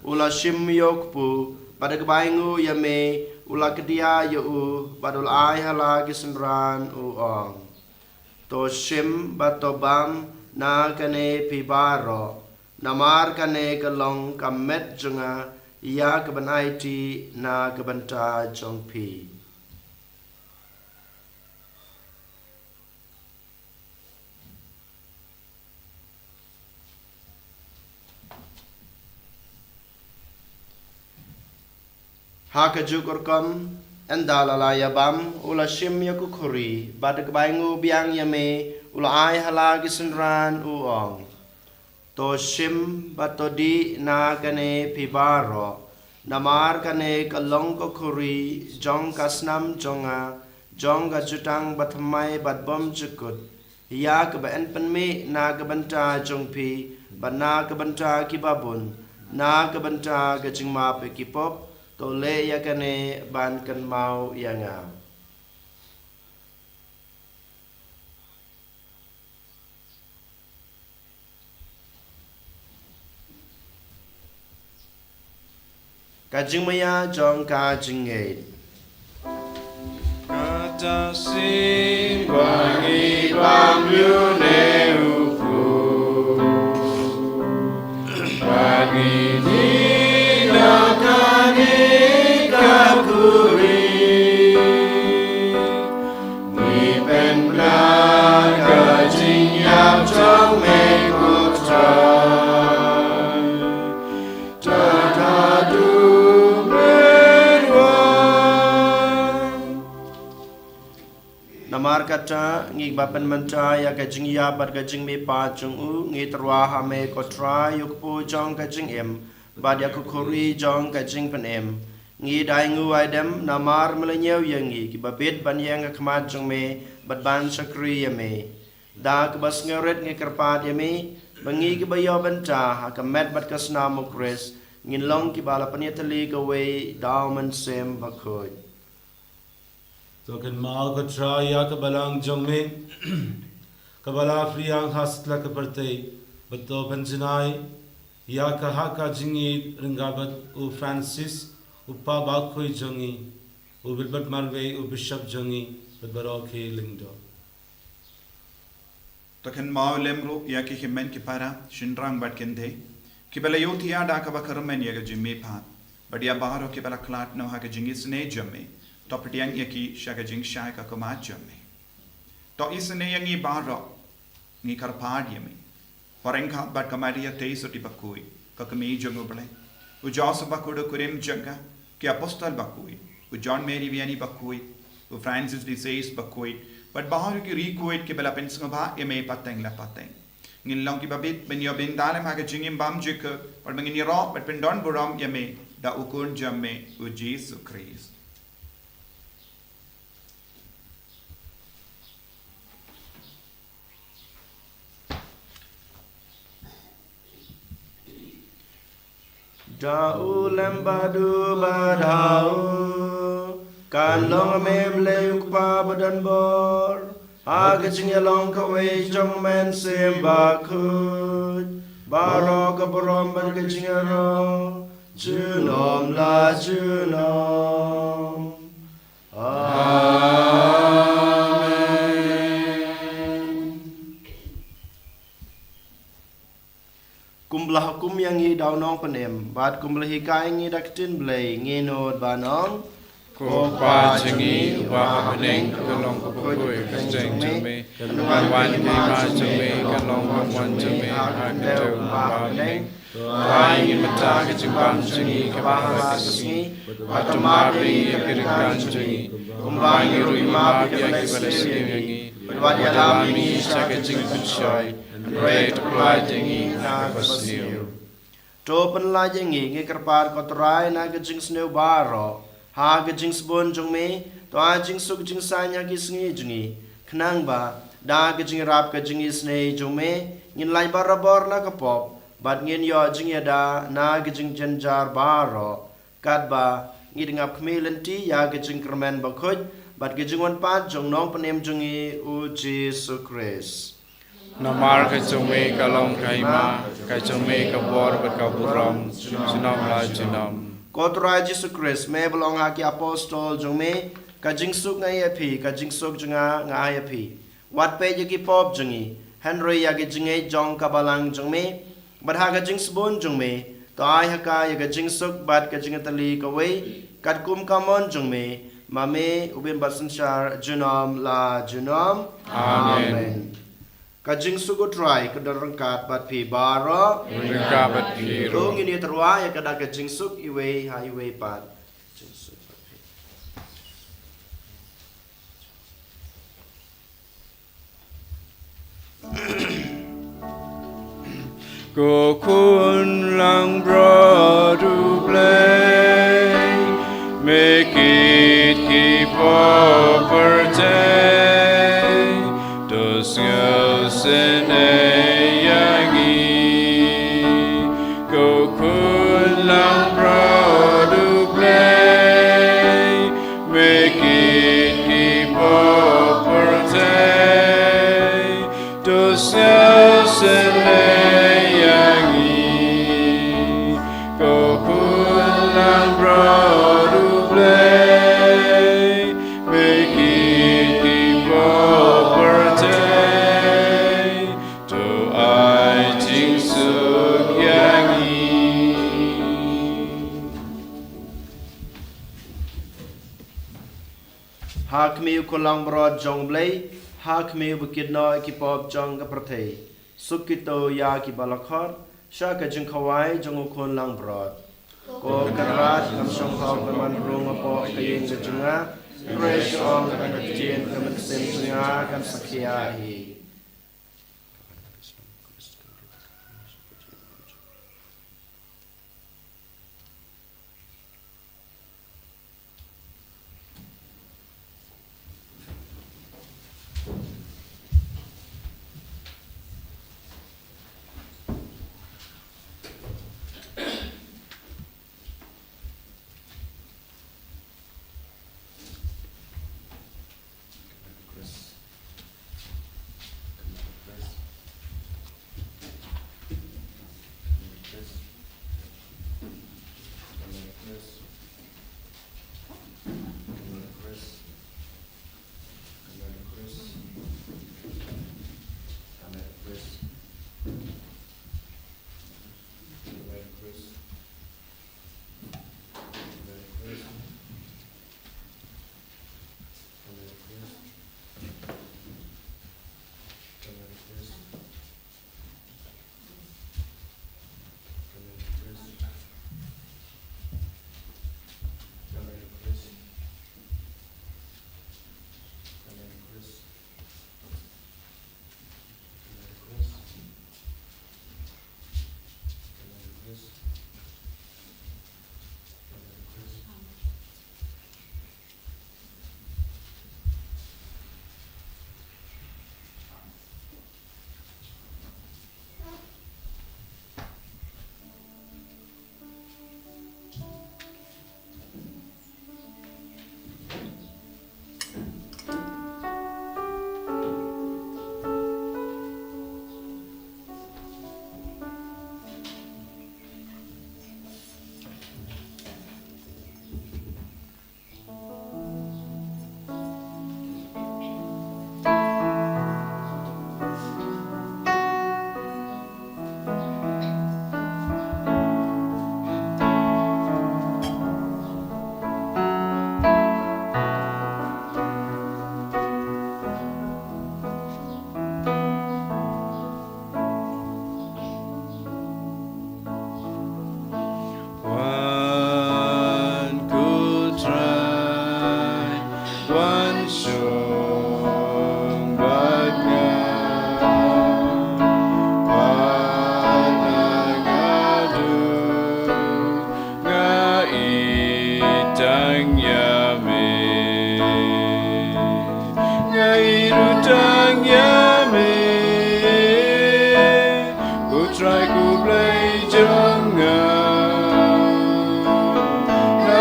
u la shim ïa u kpu, bad da kaba ainguh ïa me, u la kdiah ïa u, bad u la ai ha la ki synran, u ong: To shim bad to bam na kane phi baroh, namar kane ka long ka met jong nga, ïa ka ban aiti na ka bynta jong phi. Ha kajuh ka rukom, ynda la la ïa bam, u la shim ïa ka khuri, bad da kaba ainguh biang ïa me, u la ai ha la ki synran, u ong: To shim bad to dih na kane phi baroh, namar kane ka long ka khuri jong ka snam jong nga, jong ka jutang bathymmai bad bymjukut, ïa kaba yn pynmih na ka bynta jong phi, bad na ka bynta kiba bun, na ka bynta ka jingmap ïa ki pop. To leh ïa kane ban kynmaw ïa nga. Ka jingmaïa jong ka jingngeit. Kata shisien ba ngi bam ïa une u kpu, ba ngi dih na kane ka khuri, ngi pynbna ka jingïap jong me, ko Trai. Namar kata, ngi ba pynmynta ïa ka jingïap bad ka jingmihpat jong u, ngi tyrwa ha me, ko Trai, ïa u kpu jong ka jingim, bad ïa ka khuri jong ka jingpynim. Ngi da ainguh aidem namar me la ñiew ïa ngi kiba bit ban ïeng ha khmat jong me, bad ban shakri ïa me. Da kaba sngewrit ngi kyrpad ïa me, ba ngi kiba ïoh bynta ha ka met bad ka snam u Khrist, ngin long kiba la pynïatylli kawei da u Mynsiem Bakhuid. To kynmaw, ko Trai, ïa ka balang jong me, kaba la pdiang ha satlak ka pyrthei, bad to pynjanai ïa ka ha ka jingïeit ryngkat bad u Francis, u Pop bakhuid jong ngi, u Wilbert marwei, u Bishop jong ngi, bad baroh ki lyngdoh. To kynmaw lem ruh ïa ki hynmen ki para, shynrang bad kynthei, kiba la ïohthiah da kaba kyrmen ïa ka jingmihpat, bad ïa baroh kiba la khlad noh ha ka jingisynei jong me, to pdiang ïa ki sha ka jingshai ka khmat jong me. To isynei ïa ngi baroh, ngi kyrpad ïa me. Ba ryngkat bad ka Maria Theisotti bakhuid, ka kmie jong u Blei, u Joseph bakhuid u kurim jong ka, ki apostol bakhuid, u John Mary Vianney bakhuid, u Francis de Sales bakhuid, bad baroh ki riewkhuid kiba la pynsngewbha ïa me pateng la pateng. Ngin long kiba bit ban ïoh bynta lem ha ka jingim bymjukut, bad ba ngin ïaroh bad pyndonburom ïa me da u Khun jong me, u Jisu Khrist. Da u lem bad u bad ha u, kan long me Blei u Kpa badonbor, ha ka jingïalong kawei jong u Mynsiem Bakhuid, baroh ka burom bad ka jingïaroh, junom la junom. Amen. Kumba la hukum ïa ngi da u Nongpynim, bad kumba la hikai ïa ngi da ka ktien Blei, ngi nud ban ong: Ko Pa jong ngi uba ha bneng, ka long ka bakhuid ka kyrteng jong me. Ka wan ka hima jong me, ka long ka mon jong me ha ka kyrteng uba ha bneng. Ai ngi mynta ka jingbam jong ngi kaba ha ka sngi, bad to map ïa ngi ïa ki rikran jong ngi, kumba ngi ruh ngi map ïa kiba la sniew ïa ngi. Bad wat ïalam ïa ngi sha ka jingpynshoi, hynrei to pynlait ïa ngi na kaba sniew. To pynlait ïa ngi, ngi kyrpad ko Trai, na ka jingsniew baroh, ha ka jingsbun jong me, to ai jingsuk jingsaiñ ha ki sngi jong ngi. Khnang ba da ka jingïarap ka jingisynei jong me, ngin lait barabor na ka pop, bad ngin ïoh jingïada na ka jingjynjar baroh. Katba ngi dang ap khmih lynti ïa ka jingkyrmen bakhuid bad ka jingwan pat jong Nongpynim jong ngi, u Jisu Khrist. Namar ka jong me ka long ka hima, ka jong me ka bor bad ka burom, junom la junom. Ko Trai Jisu Khrist, me ba la ong ha ki apostol jong me, ka jingsuk nga ai ïa phi, ka jingsuk jong nga nga ai ïa phi. Wat peit ïa ki pop jong ngi, hynrei ïa ki jingngeit jong ka balang jong me. Bad ha ka jingsbun jong me, to ai ha ka ïa ka jingsuk bad ka jingïatylli kawei, katkum ka mon jong me, ma me, u bym bad synshar, junom la junom. Amen. Amen. Ka jingsuk u Trai ka don ryngkat bad phi baroh. Ryngkat bad phi ruh. To ngin ïa tyrwa ïa ka da ka jingsuk iwei ha iwei pat. Jingsuk bad phi. Ko Khun langbrot U Blei, me kit ki pop pyrthei, to sngewsynei ïa ngi. Ko Khun langbrot U Blei, me kit ki pop pyrthei, to sngewsynei ïa ngi. Ko Khun langbrot U Blei, me kit ki pop pyrthei, to ai jingsuk ïa ngi. Ha khmih U Khun langbrot jong U Blei, ha khmih uba kit noh ïa ki pop jong ka pyrthei, suk kito ïa kiba la khot sha ka jingkhawai jong U Khun langbrot. Ko Kynrad, ngam shong hok ban wan rung hapoh ka ïing ka jong nga, hynrei shu ong kata ka ktien, ka mynsiem jong nga kan sa khia hi.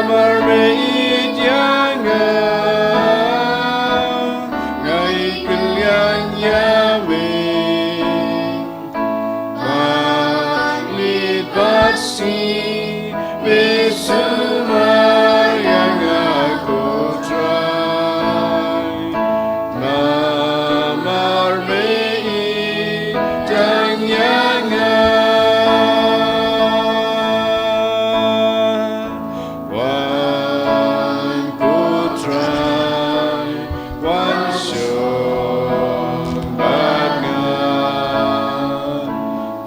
Mar me ïeit ïa nga, nga ïeit kylliang ïa me. Ban ïeit bad sngi me sumar ïa nga ko Trai. Namar me ïeit tang ïa nga. Wan ko Trai, wan shong bad nga.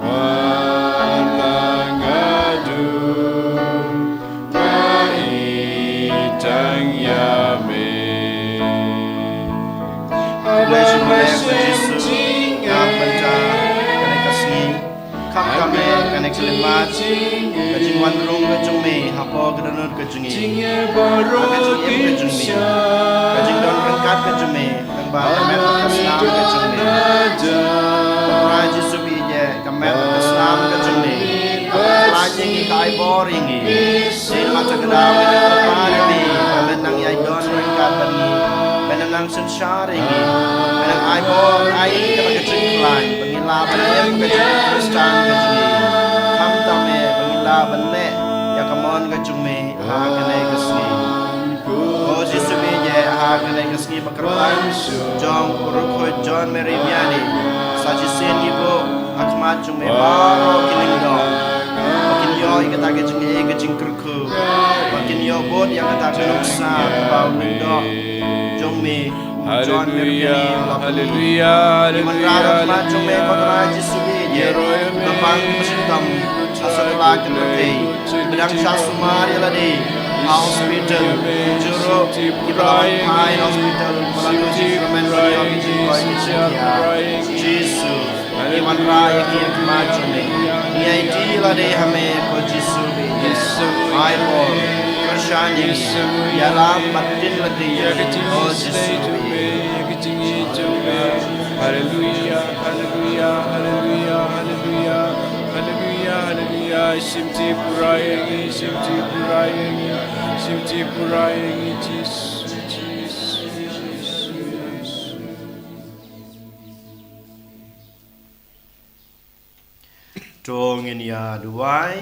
Wan la nga dum, nga ïeit tang ïa me. Khublei shibun ïa ka Jisu, ka bynta kane ka sngi. Khamtam eh kane ka khyllipmat, ka jingwan rung ka jong me hapoh ka dohnud ka jong ngi. Ha ka jingim ka jong me, ka jingdon ryngkat ka jong me, lyngba ka met ka snam ka jong me. Ko Trai Jisu, phi ïeit ïa ka met ka snam ka jong me. Ka pynkylla ïa ngi, ka ai bor ïa ngi. Dei namar kata ka daw ngi dang kyrpad ïa me ba men nang ïai don ryngkat bad ngi, men nang synshar ïa ngi, men nang ai bor ai ïa ngi kata ka jingkhlaiñ ba ngin lah ban im ka jingim Khristan ka jong ngi. Khamtam eh ba ngin lah ban leh ïa ka mon ka jong me ha kane ka sngi. Ko Jisu, phi ïeit ïa, ha kane ka sngi ba kyrpang jong u riewkhuid John Mary Vianney, sa shisien ngi buh ha khmat jong me baroh ki lyngdoh, ba kin ïoh ïa kata ka jingaiei ka jingkyrkhu, ba kin ïoh bud ïa kata ka nuksa kaba u lyngdoh jong me, u John Mary Vianney, u la pynlong. Ngi wanrah ha khmat jong me, ko Trai Jisu, phi ïeit ïa, ki ba pang, ki ba shitom ha satlak ka pyrthei, ki ba dang shah sumar ïa lade ha hospital, kumjuh ruh ki ba la wan phai na hospital, ba la dei ban ïoh ka jingkoit ka jingkhiah. Jisu, ngi wanrah ïa ki ha khmat jong me. Ngi aiti ïa lade ha me, ko Jisu, phi ïeit ïa. Ai bor, kyrshan ïa ngi, ïalam bad pynlong ïa ngi, ko Jisu, phi ïeit ïa. Haleluya, haleluya, haleluya, haleluya, haleluya, haleluya. Shim Tripura ïa ngi, shim Tripura ïa ngi, shim Tripura ïa ngi, Jisu, Jisu, Jisu. To ngin ïa duwai.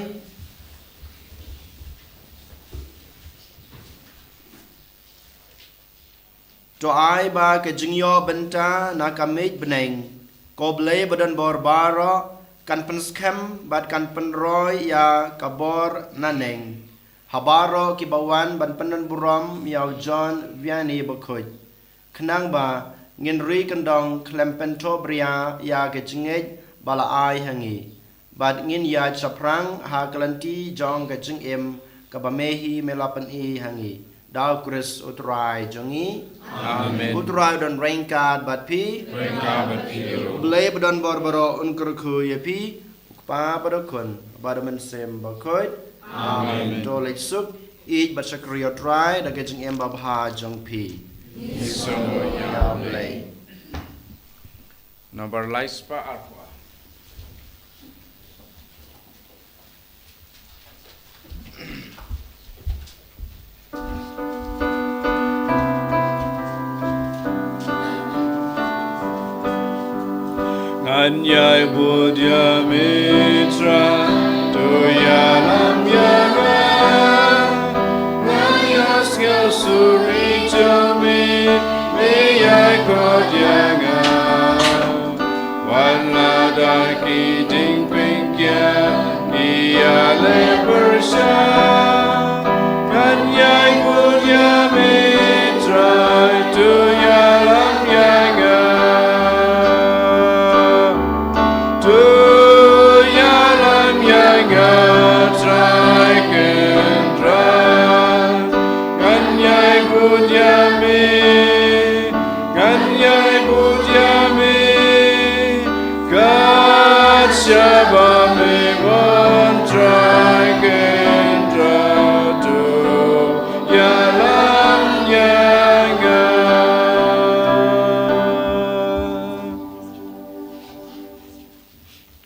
To ai ba ka jingïoh bynta na ka miej bneng, ko Blei ba don bor baroh, kan pynskhem bad kan pynroi ïa ka bor naneng ha baroh ki ba wan ban pyndonburom ïa u John Vianney bakhuid. Khnang ba ngin ri kyndong khlem pynthohbria ïa ka jingngeit ba la ai ha ngi, bad ngin ïaid shaphrang ha ka lynti jong ka jingim kaba me hi me la pyni ha ngi. Da u Khrist u Trai jong ngi. Amen. U Trai u don ryngkat bad phi. Ryngkat bad phi ruh. U Blei ba don bor baroh un kyrkhu ïa phi. U Kpa bad u Khun bad u Mynsiem Bakhuid. Amen. To leit suk, ïeit bad shakri ïa u Trai da ka jingim babha jong phi. Ïa u Blei. Nambar lai spah arphew. Ngan ïai bud ïa me Trai, to ïalam ïa nga. Ngan ïohsngew suri jong me, me ïai khot ïa nga. Wan lada ki diengpheng kiar ki ïaleh pyrshah, ngan ïai bud ïa me Trai, to ïalam ïa nga. To ïalam ïa nga Trai Kynrad, ngan ïai bud ïa me. Ngan ïai bud ïa me, kat shaba me mon Trai Kynrad, to ïalam ïa nga.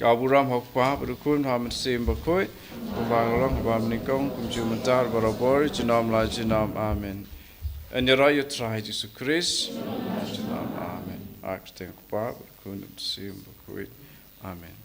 Ka burom ha u Kpa bad u Khun bad u Mynsiem Bakhuid. Kumba ka long, kumba mynnyngkong, kumjuh mynta, barabor, junom la junom. Amen. Yn ïaroh ïa u Trai Jisu Khrist. Junom. Amen. Ha ka kyrteng u Kpa, bad u Khun, bad u Mynsiem Bakhuid. Amen.